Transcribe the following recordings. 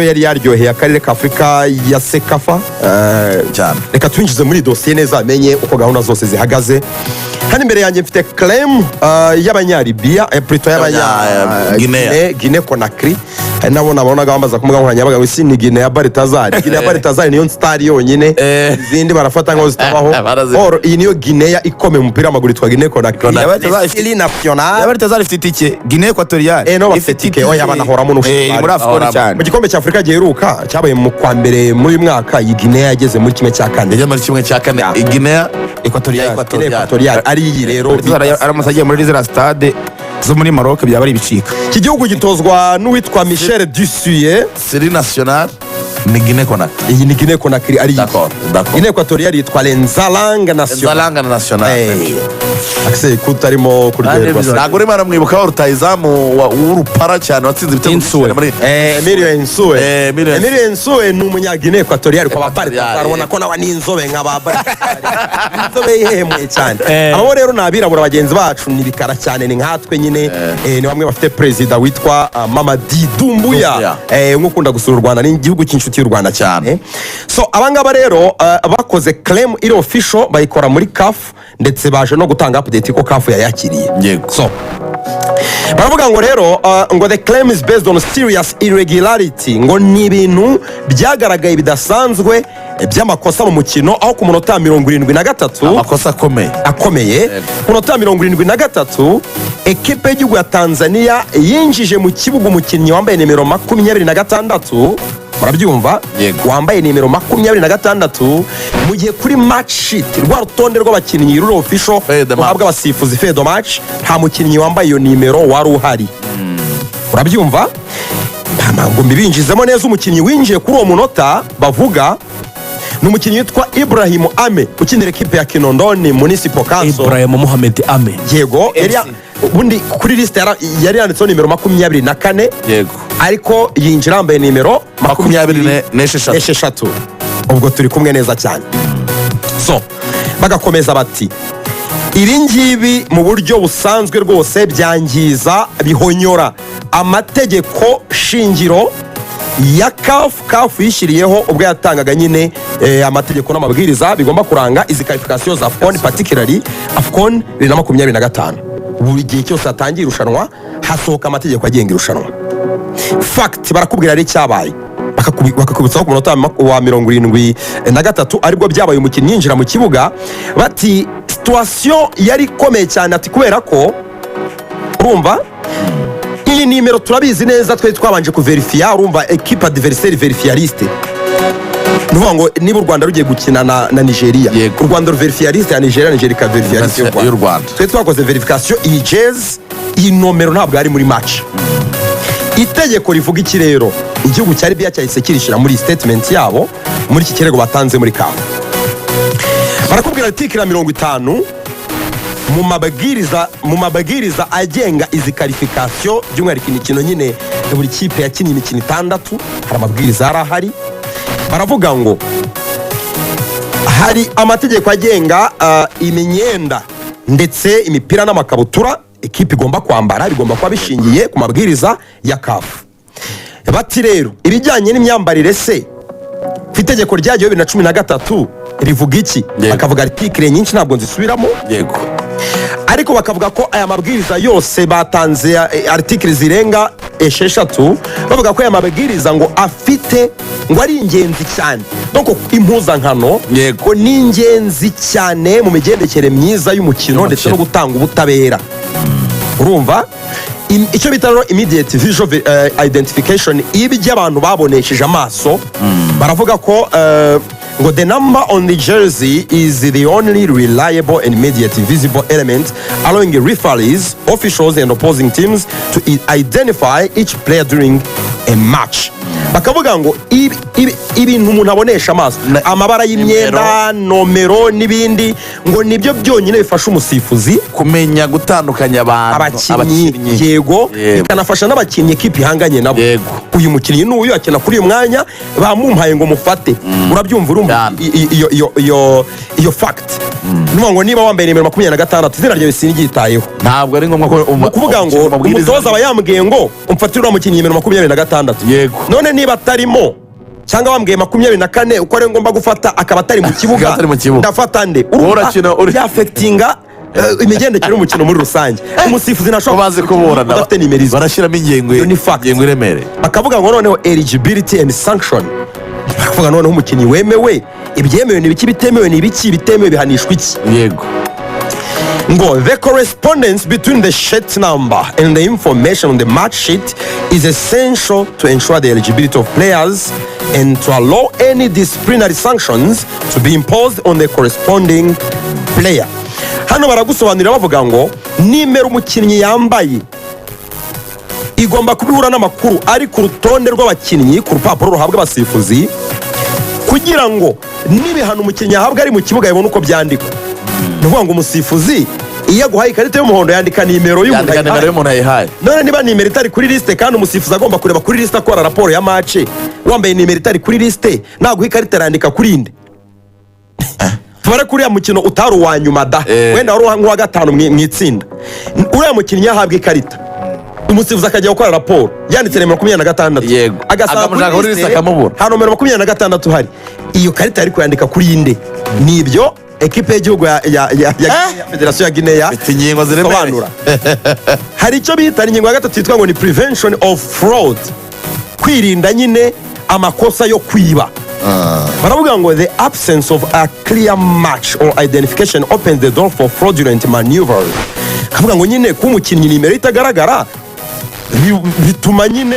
Yari yaryoheye akarere ka Afurika ya CECAFA. Cyane. Reka twinjize muri dosiye neza, amenye uko gahunda zose zihagaze. Hano imbere yanjye mfite claim y'Abanyalibiya, plutôt y'abanya Guinea. Guinea Conakry. Hari nabo nabonaga bambaza ku mbuga nkoranyambaga ngo si ni Guinea ya Baritazari. Guinea ya Baritazari niyo star yonyine, izindi barafata nkaho zitabaho. Or iyi niyo Guinea ikomeye mu mupira w'amaguru, yitwa Guinea Conakry. Conakry. Syli nationale. Yaba Baritazari ifite itike, Guinea Equatoriale. Nabo bafite itike. Oya, banahoramo n'ubushobozi. Muri AFCON Bahoramo. cyane. Mu gikombe cya Afurika giheruka cyabaye mu kwa mbere muri uyu mwaka, iyi Guinea yageze muri 1/4. Yajya muri 1/4. Guinea Equatoriale. Guinea Equatoriale ari iyi rero. Baritazari aramutse agiye muri ziriya stade zo muri Maroc, byaba ari ibicika. Iki gihugu gitozwa n'uwitwa Michel Dussuyer. Syli nationale ni Guinea Conakry. Iyi ni Guinea Conakry ari iyi. D'accord. Guinea Equatoriale yitwa Nzalang National. Nzalanga nationale. Axel, kutarimo kuryoherwa se? Ntabwo urimo aramwibuka wa rutayizamu w'urupara cyane watsinze ibitego Insue. byinshi muri Emilio Nsue. Emilio Nsue. Emilio Nsue ni umunya-Guinea Equatoriale kwa ba Equatoriale. Baritazari, ubona ko nawe ni inzobe nka ba Baritazari, inzobe yihemuye cyane. Abo rero ni abirabura bagenzi bacu, ni bikara cyane, ni nkatwe nyine. Ni bamwe bafite perezida witwa Mamadi Doumbouya. Doumbouya. Nk'ukunda gusura u Rwanda, ni igihugu cy'inshuti y'u Rwanda cyane. So abangaba rero bakoze claim iri official, bayikora muri CAF, ndetse baje no gutanga update ko CAF yayakiriye. So baravuga ngo rero ngo the claim is based on serious irregularity, ngo ni ibintu byagaragaye bidasanzwe, by'amakosa mu mukino, aho ku munota wa 73, Amakosa akomeye. Akomeye. Ku munota wa 73, ekipe y'igihugu ya Tanzania yinjije mu kibuga umukinnyi wambaye nimero 26, murabyumva? Yego. Wambaye nimero 26, mu gihe kuri match sheet, rwa rutonde rw'abakinnyi ruri official Feuille de match. ruhabwa abasifuzi, feuille de match, nta mukinnyi wambaye iyo nimero wari uhari, urabyumva? Ntabwo mbibinjizemo neza. Umukinnyi winjiye kuri uwo munota bavuga ni umukinnyi witwa Ibrahim Ame, ukinira ekipe ya Kinondoni Municipal Council. Ibrahim Mohamed Ame. Yego, ubundi kuri lisite yari yanditseho nimero 24, ariko yinjira yambaye nimero 26. 26. Ubwo turi kumwe neza cyane. So bagakomeza bati ibi ngibi mu buryo busanzwe rwose byangiza, bihonyora amategeko shingiro ya CAF. CAF yishyiriyeho ubwo yatangaga nyine amategeko n'amabwiriza bigomba kuranga izi qualification za AFCON, particularly AFCON 2025. Buri gihe cyose hatangiye irushanwa hasohoka amategeko agenga irushanwa. Fact, barakubwira ari icyabaye, bakakubitsaho ku munota wa 73 aribwo byabaye, umukinnyi yinjira mu kibuga. Bati situation yari ikomeye cyane, ati kubera ko urumva iyi nimero turabizi neza, twari twabanje kuverifiya. Urumva ekipa adversaire verifiya liste, ni ukuvuga ngo niba u Rwanda rugiye gukina na Nigeria, u Rwanda ruverifiya liste ya Nigeria, Nigeria ikaverifiya liste y'u Y'u Rwanda. Rwanda. Twari twakoze vérification, iyi jezi, iyi nomero ntabwo yari muri match. Itegeko rivuga iki rero? Igihugu cya Libya cyahise kirishyira muri statement yabo, muri iki kirego batanze muri CAF. Barakubwira article ya 50 mu mabwiriza agenga izi qualification, by'umwihariko imikino nyine buri kipe yakinnye imikino itandatu, hari amabwiriza yari ahari. Baravuga ngo hari amategeko agenga imyenda ndetse imipira n'amakabutura ekipe igomba kwambara, bigomba kuba bishingiye ku mabwiriza ya CAF. Bati rero ibijyanye n'imyambarire se, ku itegeko ryagiyeho 2013 rivuga iki? Bakavuga article nyinshi, ntabwo nzisubiramo. Ariko bakavuga ko aya mabwiriza yose batanze, article zirenga 6, bavuga ko aya mabwiriza ngo afite, ngo ari ingenzi cyane. Donc impuzankano ngo ni ingenzi cyane mu migendekere myiza y'umukino ndetse no gutanga ubutabera. Urumva icyo bita rero immediate visual identification, ibyo abantu babonesheje amaso. Baravuga ko ngo the number on the jersey is the only reliable and immediate visible element allowing referees, officials and opposing teams to identify each player during a match. Bakavuga ngo ibintu umuntu abonesha amaso, amabara y'imyenda, nomero n'ibindi, ngo nibyo byonyine bifasha umusifuzi kumenya gutandukanya abantu, abakinnyi. Yego. Bikanafasha n'abakinnyi ekipi ihanganye nabo. Uyu mukinnyi n'uyu akina kuri uyu mwanya, bamumpaye ngo mufate. Urabyumva? Urumva iyo fact. Ni ukuvuga ngo niba wambaye nimero 26, izina ryawe sinryitayeho. Ntabwo ari ngombwa ko Ni ukuvuga ngo umutoza aba yambwiye ngo umfatire uriya mukinnyi nimero 26. None niba atarimo, cyangwa bambwiye 24 uko ari ngomba gufata, akaba atari mu kibuga, Akaba atari mu kibuga. ndafata nde? Wowe urakina Byaffectinga imigendekere y'umukino muri rusange. Umusifuzi ko ntashobora bazi kuburana, udafite nimero izwi. Barashyiramo ingengo Iyo ni fact. ingengo iremereye. Bakavuga ngo noneho eligibility and sanction. Bakavuga noneho umukinnyi wemewe, ibyemewe ni ibiki, bitemewe ni ibiki, bitemewe bihanishwa iki? Ngo the correspondence between the shirt number and the information on the match sheet is essential to ensure the eligibility of players and to allow any disciplinary sanctions to be imposed on the corresponding player. Hano baragusobanurira, bavuga ngo nimero umukinnyi yambaye igomba kuba ihura n'amakuru ari ku rutonde rw'abakinnyi ku rupapuro ruhabwa abasifuzi, kugira ngo n'ibihano umukinnyi ahabwa ari mu kibuga bibone uko byandikwa. Ni ukuvuga ngo umusifuzi iyo aguhaye ikarita y'umuhondo, yandika nimero y'umuntu Yandika nimero ayihaye. y'umuntu ayihaye. None niba nimero itari kuri lisite, kandi umusifuzi agomba kureba kuri lisite akora raporo ya match, wambaye nimero itari kuri lisite, naguha ikarita arandika kuri inde? Tubare kuri uriya mukino utari uwa nyuma da, wenda wari nk'uwa gatanu mu itsinda, uriya mukinnyi yahabwa ikarita, umusifuzi akajya gukora raporo yanditse nimero 26, agasanga Akamushaka kuri lisite akamubura. Nta nomero 26 uhari. Iyo karita yari kuyandika kuri inde? Nibyo ekipe y'igihugu ya federasiyo ya Guinea Ifite ingingo ziremereye. isobanura. Hari icyo bita ingingo ya gatatu yitwa ngo ni prevention of fraud, kwirinda nyine amakosa yo kwiba. Baravuga ngo the absence of a clear match or identification opens the door for fraudulent maneuvers. Kavuga ngo nyine kuba umukinnyi nimero itagaragara bituma nyine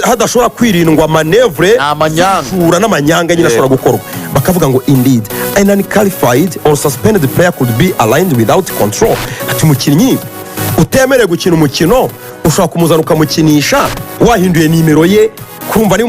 hadashobora kwirindwa manœuvre Amanyanga. z'ubujura n'amanyanga nyine ashobora gukorwa. Bakavuga ngo indeed, an unqualified or suspended player could be aligned without control. Ati umukinnyi utemerewe gukina umukino ushobora kumuzana ukamukinisha wahinduye nimero ye, kumva niba